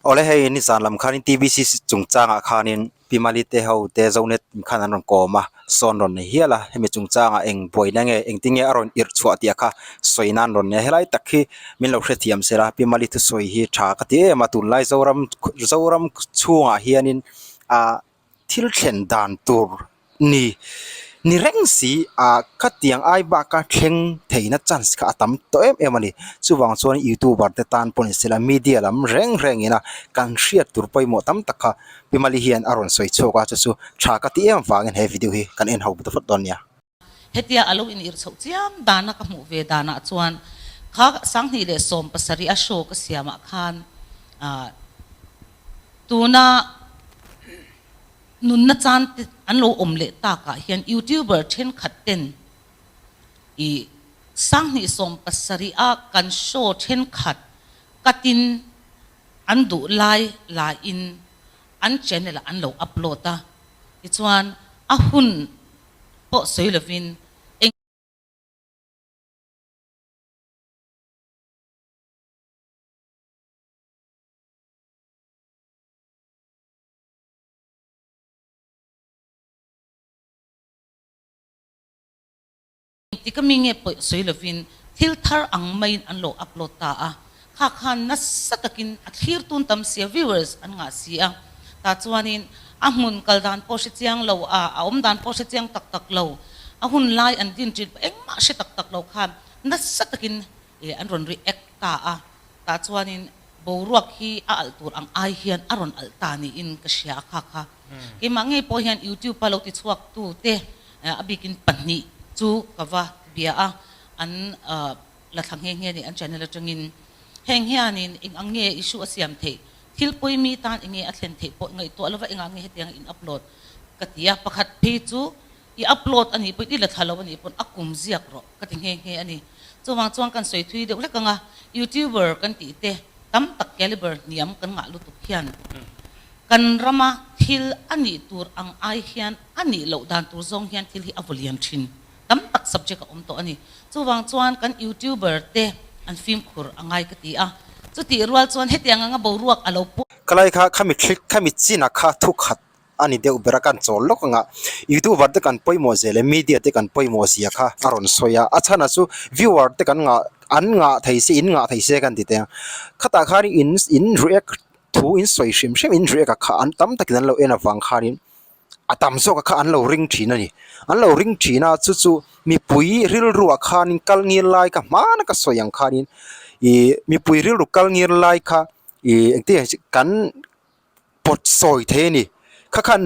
Awle hei nizan lam khanin TBCC chungchangah khanin Pi Mali te ho te Zonet khan an rawn kawm a, sawn rawn nei hial a, hemi chungchangah eng buaina nge engtin nge a rawn irh chhuah tih kha sawi nan rawn nei a, helai tak hi min lo hrethiam sela Pi Mali thusawi hi tha ka ti em a, tunlai Zoram Zoram chhungah hianin ah thil thlen dan tur ni ni reng si ah khatiang ai baka thleng theihna chance kha a tam tawh em em a ni chuvang chuan youtuber te tan pawh ni sela media lam reng reng ina kan hriat tur pawimawh tam tak kha Pi Mali hian a rawn sawi chhuak a chu chu tha ka ti em vangin he video hi kan en ho ta phawt dawn nia. Hetia a lo inirh chhoh chiam dana ka hmuh ve danah chuan kha 2017 a show ka siamah khan ah tuna Nunna chan te an lo awm leh takah hian YouTuber thenkhat ten i 2017 a kan show thenkhat katin an duh lai laiin an channel ah an lo upload a, tichuan a hun pawh sawi lovin eng. Engtik a mi nge pawih sawi lovin thil thar ang maiin an lo upload ta a, kha khan nasa takin a thlir tun tam sia, viewers an ngah si a, tah chuanin a hmun kal dan pawh hre chiang lo a, a awm dan pawh hre chiang tak tak lo, a hun lai an din ṭin pawh engmah hre tak tak lo khan nasa takin an rawn react ta a, tah chuanin boruak hi a alh tur ang ai hian a rawn alh ta niin ka hria a kha kha. Keimah ngei pawh hian YouTube a lo ti chhuak tu te a bikin pahnih chu ka va bia a, an la thla nghe nghe ni an channel atangin. Heng hianin eng ang nge issue a siam theih, thil pawimi tan eng nge a thlen theih pawh ngaihtuah lova engah nge hetianga in upload ka ti a, pakhat phei chu I upload a nih pawhin i la thla lo a nih pawn a kum ziak rawh ka ti nghe nghe a ni. Chuvang chuan kan sawi thui deuh hlek ang a, YouTuber kan tih te tam tak caliber hniam kan ngah lutuk hian kan rama thil a nih tur ang ai hian a nih loh dan tur zawng hian thil hi a vaw lian thin. Tam tak subject a awm tawh a ni. Chuvang chuan kan YouTuber te an fimkhur a ngai ka ti a. Chutih rual chuan hetiang anga boruak a lo puak. Ka lai kha khami thlik khami chin a kha thukhat a ni deuh ber a kan chawl lawk ang a youtuber te kan pawimawh zia leh media te kan pawimawh zia kha a rawn sawi a a chhan ah chu viewer te kan ngah an ngah thei se in ngah thei se kan ti teh ang khatah khan in in react thu in sawi hrim hrim in react a kha an tam takin an lo en avang khanin a tam zawk a kha an lo ring thin a ni an lo ring thin a chu chu mipui rilru ah khanin kal ngil lai kha hmana ka sawi ang khanin ih mipui rilru kal ngil lai kha ih engtin nge kan. pawt sawi thei a ni. Kha khan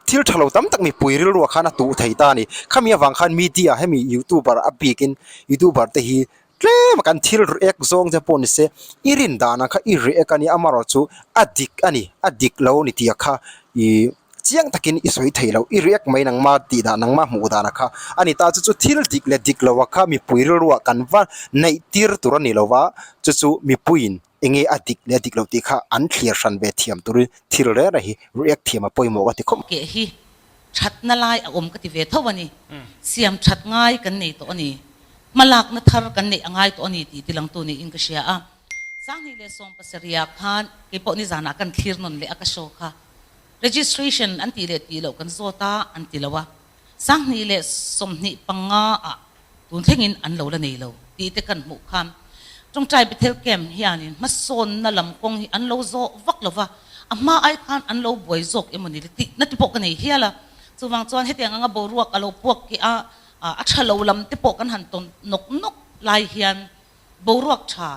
thil tha lo tam tak mipui rilruah khan a tuh thei ta a ni. Khami avang khan media hemi youtuber a bikin youtuber te hi tlem a kan thil react zawng che pawh ni se i rin dan ang kha i react a ni amaherawh chu a dik a ni a dik lo a ni tih kha ih chiang takin i sawi thei lo i react mai nangma tih dan nangma hmuh dan kha a ni ta chu chu thil dik leh dik lo a kha mipui rilruah kan va neih tir tur a ni lo va chu chu mipuiin Enge a dik leh a dik loh tih kha an thlir hran ve thiam turin thil reng reng hi react thiam a pawimawh ka ti khawp. Keh hi thatna lai a awm ka ti ve tho a ni. Siam that ngai kan nei tawh a ni. Hmalakna thar kan neih a ngai tawh a ni tih tilangtu niin ka hria a. 2017 ah khan keipawh nizanah kan thlir nawn leh a ka show kha. Registration an tih leh tih loh kan zawt a, an ti lo a. 2025 ah tun thlengin an lo la nei lo tih te kan hmuh khan Tawngtai Bethel Camp hianin hmasawnna lam kawng hi an lo zawh vak lo va, a hma ai khan an lo buai zawk emaw ni le tih na te pawh ka nei hial a. Chuvang chuan hetiang anga boruak a lo puak ki a, a tha lo lam te pawh kan han tawn nawk nawk lai hian boruak tha,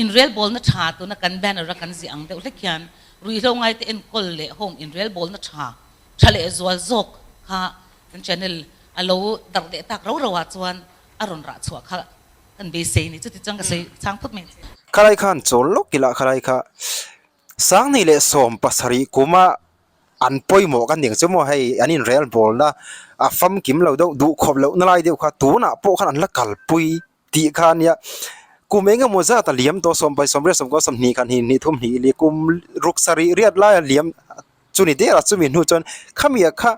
inrelbawlna tha tuna kan banner a kan ziah ang deuh hlek hian ruihhlo ngaite enkawl leh home inrelbawlna tha tha leh zual zawk kha kan channel a lo darh leh tak rau rau ah chuan a rawn rah chhuah kha kan beisei ni chuti chuan ka sawi chang phawt mai che. Khalai khan chawl lawk ila khalai kha 2017 kuma an pawimawh kan ning chu maw hei an inrel bawlna a famkim lo deuh duh khawp loh na lai deuh kha tunah pawh khan an la kalpui tih kha ania kum eng emaw zat a liam tawh sawm pahnih sawmriat sawmkua sawmhnih khan hnih hnih thum hnih li kum ruk sarih riat lai a liam chu ni der a chumi hnu chuan khami ah kha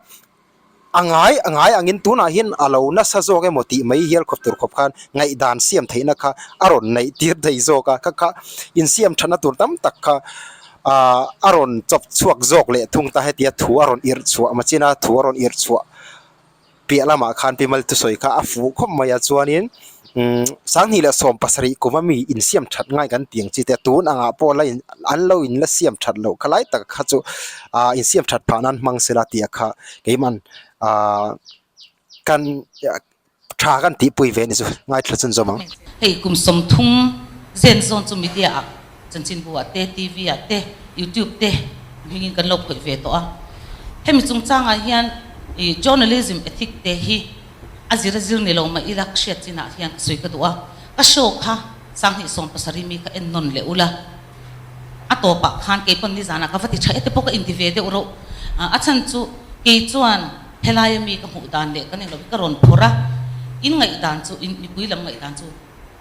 a ngai a ngai angin tunah hian a lo nasa zawk emaw tih mai hial khawp tur khawp khan ngaihdan siam theihna kha a rawn neih tir thei zawk a kha kha insiam thatna tur tam tak kha. Ahh a rawn chawp chhuak zawk leh thung ta hetia thu a rawn irh chhuah machina thu a rawn irh chhuah piah lamah khan Pi Mal thusawi kha a fuh khawp mai a chuanin umm 2017 kum a mi insiam that ngai kan tih ang chi te tun angah pawh la in an lo in la siam that loh kha lai tak kha chu ahh insiam that phah nan hmang sela tih kha keimah ahh kan Tha kan tihpui ve ni chu ngaithla chun zawm ang. Hei kum 30 zen zawn chu media ah chanchinbu ah te, TV ah te, YouTube te hmingin kan lo khawih ve tawh a. Hemi chungchangah hian ih journalism ethic te hi a zir a zir ni lo mah ila ka hriat chinah hian ka sawi ka duh a. Ka show kha 2017 mi kha en nawn leh ula a tawpah khan keipawn nizanah ka va ti tha e te pawh ka inti ve deuh reuh. A chhan chu kei chuan Helaia mi ka hmuh dan leh kan englo hi ka rawn phawrh a, in ngaihdan chu, in mipui lam ngaihdan chu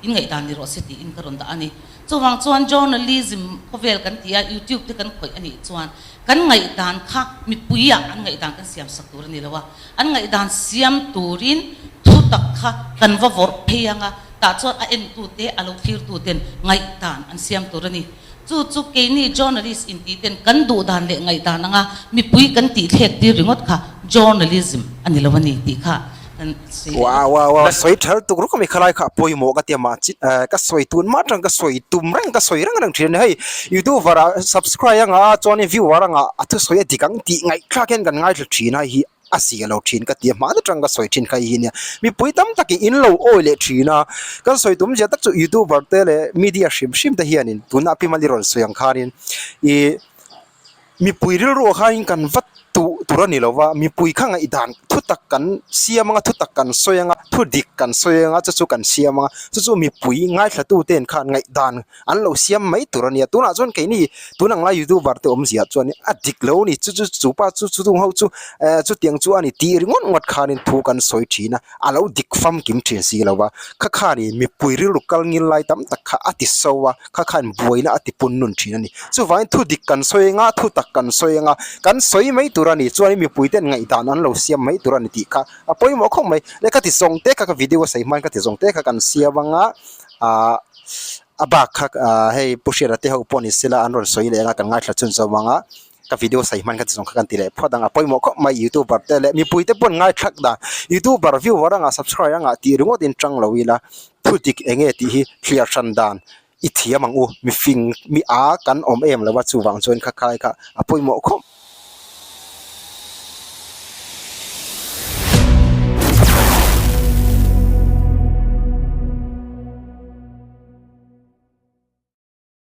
in ngaihdan ni rawh se tiin ka rawn dah a ni. Chuvang chuan journalism khawvel kan ti a, YouTube te kan khawih a nih chuan kan ngaihdan kha mipuiah an ngaihdan kan siam sak tur a ni lo a, an ngaihdan siam turin thu tak kha kan va vawrh phei ang a, tah chuan a entute, a lo thlirtuten ngaihdan an siam tur a ni. Chu chu keini journalist inti ten kan duh dan leh ngaihdan anga mipui kan tih thlek tir ringawt kha journalism a ni lo a ni tih kha kan sawi leh Wow wow wow sawi thal tuk ruk ami khalai kha pawimawh ka tia mah chi ka sawi tun mah atang ka sawi tum reng ka sawi reng reng thin a ni hei youtuber ah subscribe anga chuanin viewer anga a thusawi a dik ang tih ngaihthlak hian kan ngaithla thin a hei hi a zia lo thin ka ti a, hmaan atang ka sawi thin kha hi nia. Mipui tam takin in lo awi leh thin a, kan sawi tum zia tak chu youtuber te leh media hrim hrim te hianin tuna Pi Mali rawn sawi ang khanin ih mipui rilru ah khanin kan va tuh tur a ni lo va, mipui kha ngaihdan thu tak kan siam anga thu tak kan sawi anga thu dik kan sawi anga chu chu kan siam anga chu chu mipui ngaithla tu ten khan ngaihdan an lo siam mai tur a nia tunah chuan keini tun ang lai youtuber te awmzia chuan a dik lo a ni chu chu chu pa chu chu ho chu eh chutiang chu a ni tih ringawt ngawt khanin thu kan sawi thin a a lo dik famkim thin si lo va kha khanin mipui rilru kal ngil lai tam tak kha a ti so a kha khan buaina a ti pun nun thin a ni chuvangin thu dik kan sawi anga thu tak kan sawi anga kan sawi mai tur a ni chuanin mipui ten ngaihdan an lo siam mai tur a ni tih kha a pawimawh khawp mai lehkha ti zawng te kha ka video a sawi hmain ka ti zawng te kha kan siam anga ah a bak kha ah hei pu Hriata te ho pawh ni sela an rawn sawi leh anga kan ngaithla chhun zawm anga ka video sawi hman kha ti zawng kha kan ti leh phawt ang a pawimawh khawp mai youtuber te leh mipui te pawn ngaithlak dan youtuber viewer anga subscribe anga tih ringawt in tang lo ila thu dik eng nge tih hi thliar hran dan i thiam ang u mifing mi a kan awm em lo a chuvang chuan kha khai kha a pawimawh khawp.